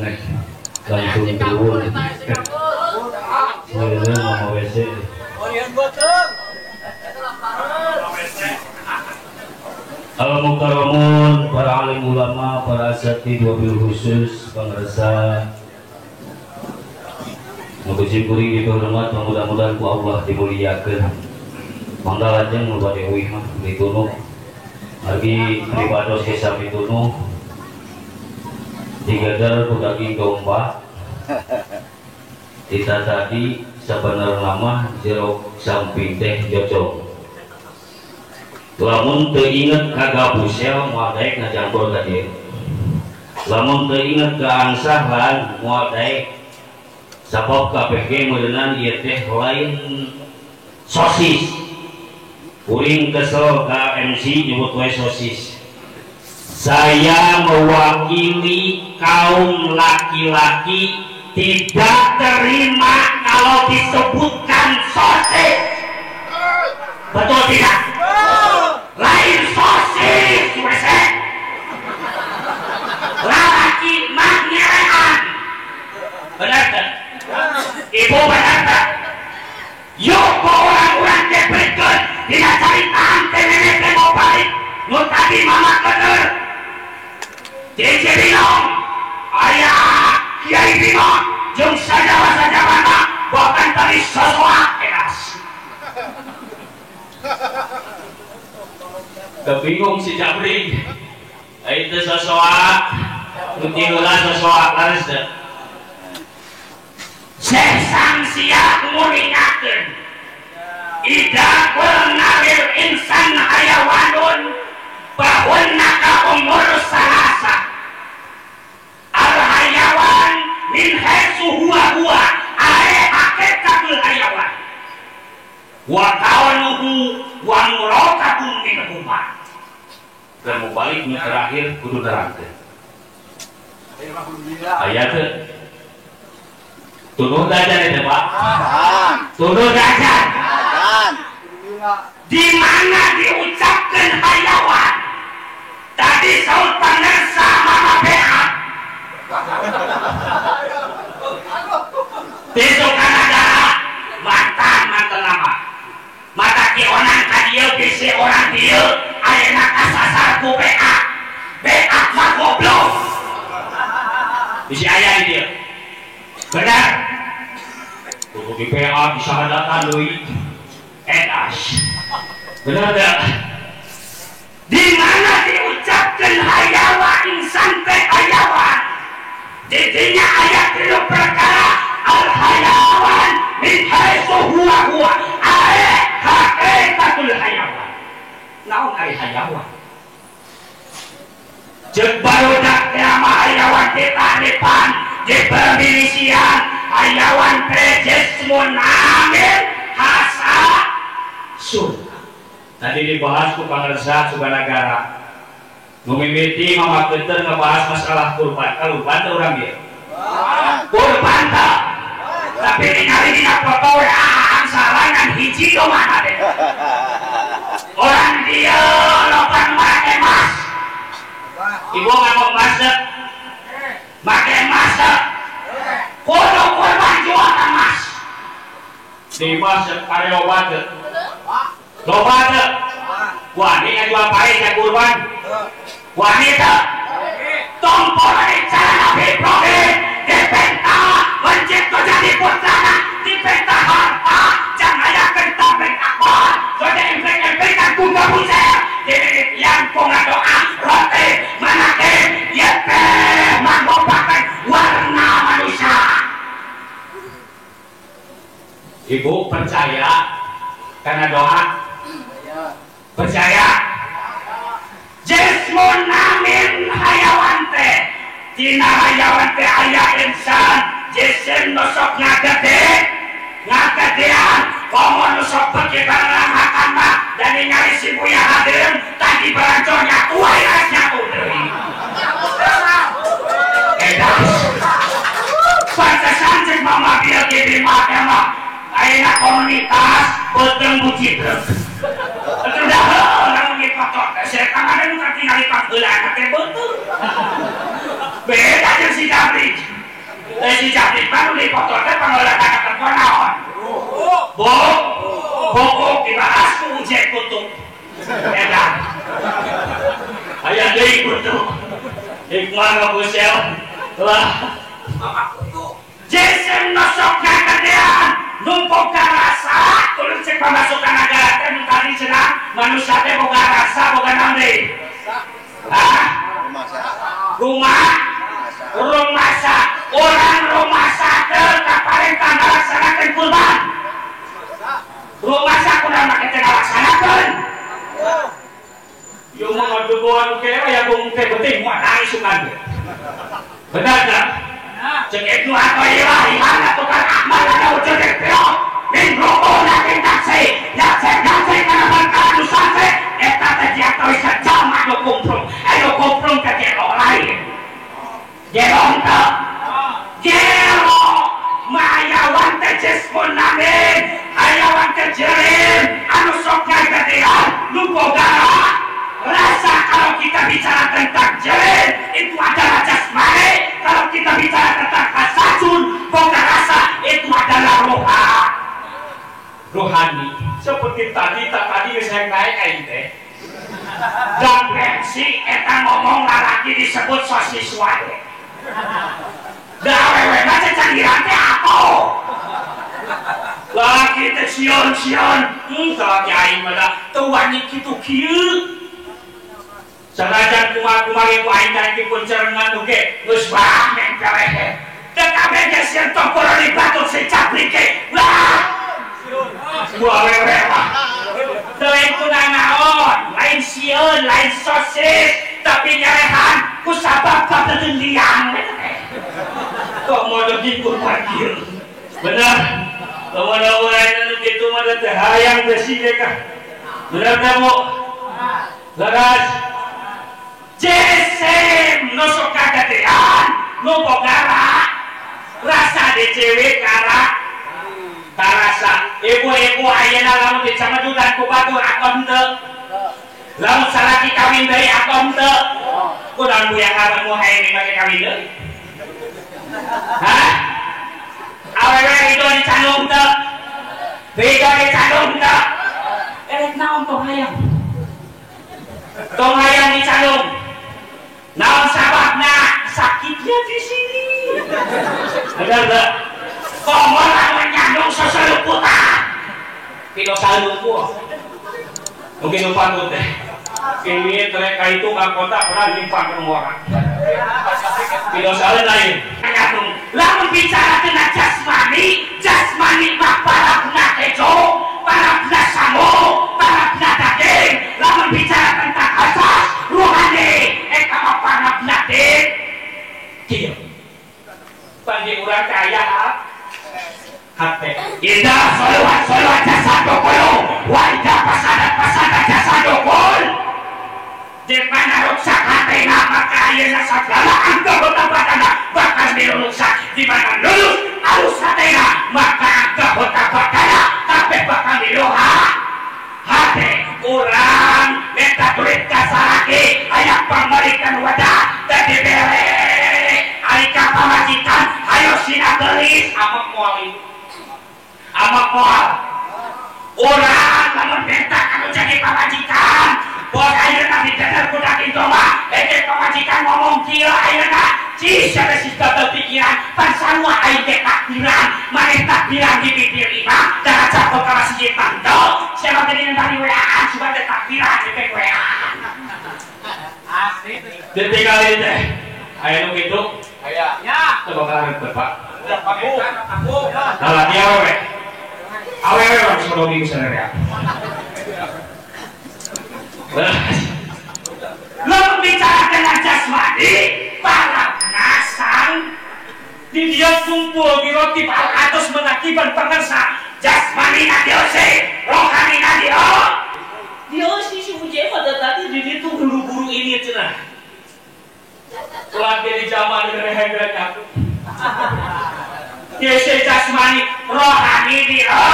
nih langsung turun. Sebenarnya mau WC. Al-Mukarramun, para alim ulama, para asatidz wabil khusus pangresa mugi kuring dihormat, mudah-mudahan ku Allah dimuliakeun. Mangga lajeng nu bade uih mah ditunuh. Margi pribados ge sami tunuh. Digadar ku daging domba. Kita tadi sabenerna mah jeruk samping teh jocong. Lamun teu inget ka gabusel moal daek ngajangkor ka dieu. Lamun teu inget ka angsahan moal daek. Sabab KPG meureunan ieu teh lain sosis. Kuring kesel ka MC nyebut wae sosis. Saya mewakili kaum laki-laki tidak terima kalau disebutkan sosis. Betul tidak? Lain sosis, WC. Lalaki mah nyerean. Benar tak? Ibu benar tak? Yuk orang-orang debrekeun dina caritaan teh nenek teh mau balik nu tadi mama bener. Cici Binong, ayah Kiai Binong jeung sajawa-sajawana bahkan tadi sosoak edas. Kebingung si Jabri. Itu sosoak, nu tiheula sosoak laris teh. Sesang sia nguringakeun. Ida qulna lil insan hayawanun bahunna ka umur salasa. Al hayawan min haitsu huwa huwa ae hakikatul hayawan. Wa kawanuhu wa murakabun minhuma. Dan mau balik nu terakhir kudu nerangkeun. Aya teu? Tuduh dajan itu Pak. Tuduh dajan. Di mana diucapkan hayawan? Tadi saut pangersa mama BA. Besok Kanada mantan mantan lama. Mata ki onang ka dieu bisi orang dieu ayeuna kasasar ku BA. BA mah goblok. Bisi aya di dieu. Benar. Kudu di PA disahadatan deui. Edas. Benar tak? Di mana diucapkan hayawan insan teh hayawan? Didinya ayat tilu perkara al hayawan min haitsu huwa huwa ae hakikatul hayawan. Naon ari hayawan? Ceuk barudak teh mah hayawan ditanipan, dipermilisian, hayawan teh jismun amil hasa sun. Tadi dibahas ku Pangersa Suganagara. Mimiti Mama Genter ngebahas masalah kurban. Kurban teh urang ieu. Kurban teh. Tapi ningali dina foto we angsaran ngan hiji domana teh. Orang dieu loba nu make emas. Ibu nganggo emas teh. Make emas teh. Kudu kurban jual emas. Di emas karyoban teh. Loba teh. Wani ngajual pae ka kurban. Wani teh. Tompor cara Nabi Ibrahim dipenta mencit jadi putrana dipenta harta jangan ayakeun tablik akbar sode emplek-emplekan ku gabuser yang ku ngadoa roti manake ieu teh manggopakeun warna manusia. Ibu percaya karena doa? Percaya? Jismun amin hayawan teh tina hayawan teh aya insan jisim nu sok ngagede ngagedean komo nu sok beuki barang hakan mah dan ningali si Buya hadir tadi barancor nyatu wae nyatu deui edas pantesan ceuk mama bieu ge di mah ayeuna komunitas beuteung bucitrek. Sudah lamun dipotok teh saya tangan nu katingali pangheulana teh beuteung. Beda jeung si Jabri. Teh si Jabrik mah nu dipoto teh pangolah kana telepon naon? Bok, bokok dibahas ku ujek kutu. Edan. Aya deui kutu. Hikmah ngabusel. Lah, bapak kutu. Jesem nosok kagedean, numpuk rasa, tulung cek pamasukan negara teh nu tadi cenah manusia teh boga rasa boga naon deui? Hah? Rumah rumasa orang rumasa teh kaparentah ngalaksanakeun kurban. Rumasa kudu make teh ngalaksanakeun. Ieu mah ngadugoan ke aya bung teh penting moal isukan. Benar tak? Cek Ibnu Athaillah ihana tukang amal ada wujud teh min rukuna taksi yakse yakse kana bangka nu sase eta teh diatois jalma nu kumprung anu kumprung teh jero lain jero teu jero mayawan teh jesmun namin hayawan teh jerim anu sok ngagedean nu boga rasa. Kalau kita bicara tentang jerim itu adalah jasmani, kalau kita bicara tentang hasajun boga rasa itu adalah roha rohani. Seperti tadi tak tadi saya naik aing teh dan versi eta ngomong lalaki disebut sosis wae da awewe mah canggiran teh ato lalaki teh sieun-sieun salaki aing mah da teu wani kitu kieu sanajan kumaha-kumaha ku aing teh pun cerengan oge geus wah mengkelehe teu kabeh ge sieun tong koroni batur si cabrike wah ku awewe mah teu lain ku nanaon lain sieun lain sosis tapi nyarehan ku sabab kabeuteuh liang kok model kitu kieu bener lamun anu kitu mah teh hayang teh sih ka bener teh Bu leres jesem nosok kagadean nu boga rasa DCW kara karasa ibu-ibu ayeuna lamun dicamadutan ku batur akom teu lamun salaki kawin deui akom teu kunaon bu yang ngaran mu hayang make kawin deui hah awewe rido dicandung teu rido dicandung teu erek naon tong hayang dicandung naon sababna sakitnya di sini bener teu komo lamun nyandung seseluputan pino salumpuh mungkin lupa teh ini mereka itu ke kota pernah limpah ke orang pino salun lain nyandung lamun bicara kena jasmani jasmani mah parabna kejo parabna samo parabna daging lamun bicara tentang asas rohani eta mah parabna kieu panggil urang kaya hate ida soluat soluat jasado kulu wa ida pasadat pasadat jasado kul di mana ruksak hatena maka ayeuna sagala anggota badana bakal mirusak di mana lulus alus hatena maka anggota badana kabeh bakal miluha hate urang minta duit ka salaki aya pamerikan wadah teh dibere ari ka pamajikan ayo sina geulis amek moal amek moal urang lamun minta anu jadi pamajikan bos ayeuna didener ku daging domba eke pamajikan ngomong kieu ayeuna cis sia sih gagal pikiran pan sarua aing teh takbiran maneh takbiran di bibir imah da capok ka masjid mantau sia mah geuning bari WA-an sugan teh takbiran di WA-an asli ditinggali teh aya nu kitu aya nya teu bakalan rempet Pak nah laki awewe awewe mah sodomi sanerea. Lamun bicara dengan jasmani para penasang di dia kumpul di roti atus menakiban pengersa jasmani na diosi rohani na dio diosi si Uje pada tadi di itu guru-guru ini cenah lagi di zaman gereh-gereh aku diosi jasmani rohani dio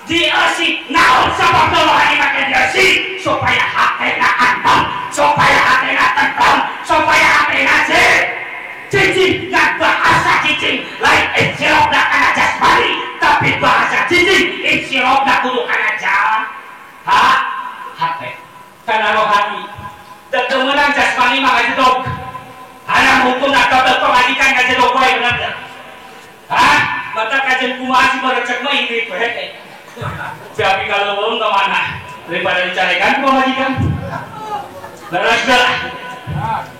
diosi naon sabab rohani make diosi supaya hatena anteng supaya hatena tentrem supaya hatena cicing ngan bahasa cicing lain insirobna kana jasmani tapi bahasa cicing insirobna kudu kana ha hate kana rohani teu meunang jasmani mah ngajedog haram hukumna teu pamajikan ngajedog wae bener teu hah mata kajen kumaha sih barecek mah ini we siapa kalau belum ke mana daripada dicarekan ku pamajikan leres teu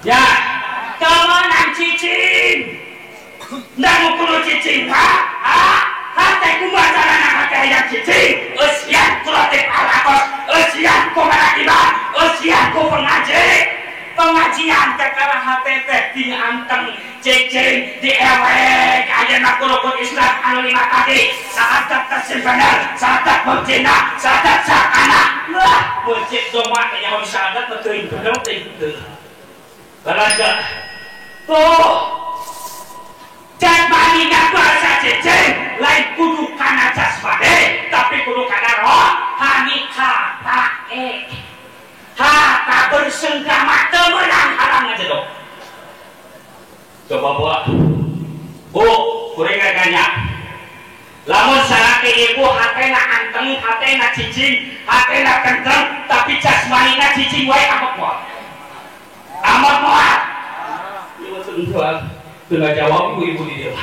ya temenan cicing ndak kudu cicing ha ha hate kumaha carana hate hayang cicing eusian ku rotib alakos eusian ku marakiban eusian ku pengajian kakara hate teh dianteng cicing diewek ayeuna rukun Islam anu lima tadi sahadat tasir bener sahadat mencinta sahadat sakana lah masjid doma teh nyaho sahadat mah teuing bener teuing teu leres teu tuh jasmani bahasa cicing lain kudu kana jasmani tapi kudu kana rohani kata harta bersenggama teu meunang haram ngajedog coba buat bu kuring rek nanya lamun salaki ibu hatena anteng hatena cicing hatena tentrem tapi jasmanina cicing wae amat moal amat moal ieu mah teu ngajawab ibu-ibu di dieu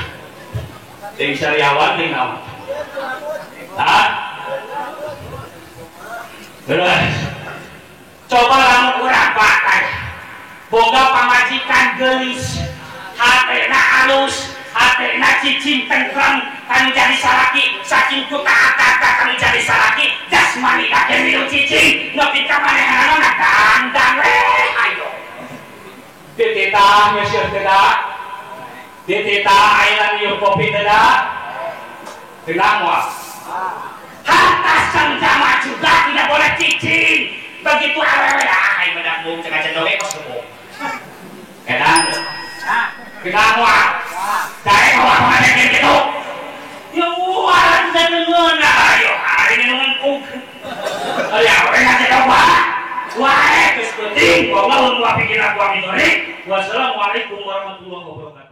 teuing sariawan teuing naon hah terus coba lamun urang pakai boga pamajikan geulis hatena alus hatena cicing tentrem kanu jadi salaki saking ku taat kanu jadi salaki jasmani ka milu cicing nepi ka manehanana dandang we ayo dititah nyeuseur teh da dititah ayeuna niup kopi teh da teu moal harta senggama juga tidak boleh cicing begitu awewe ah aing bedak mung cenah cendoge kos gebok edan teu moal daek moal mana kitu ya moal teu ngeunah ayo hari nu ngengkung aya awewe ngacedog wae geus penting wallahu muwaffiq ila aqwamit thoriq. Wassalamualaikum warahmatullahi wabarakatuh.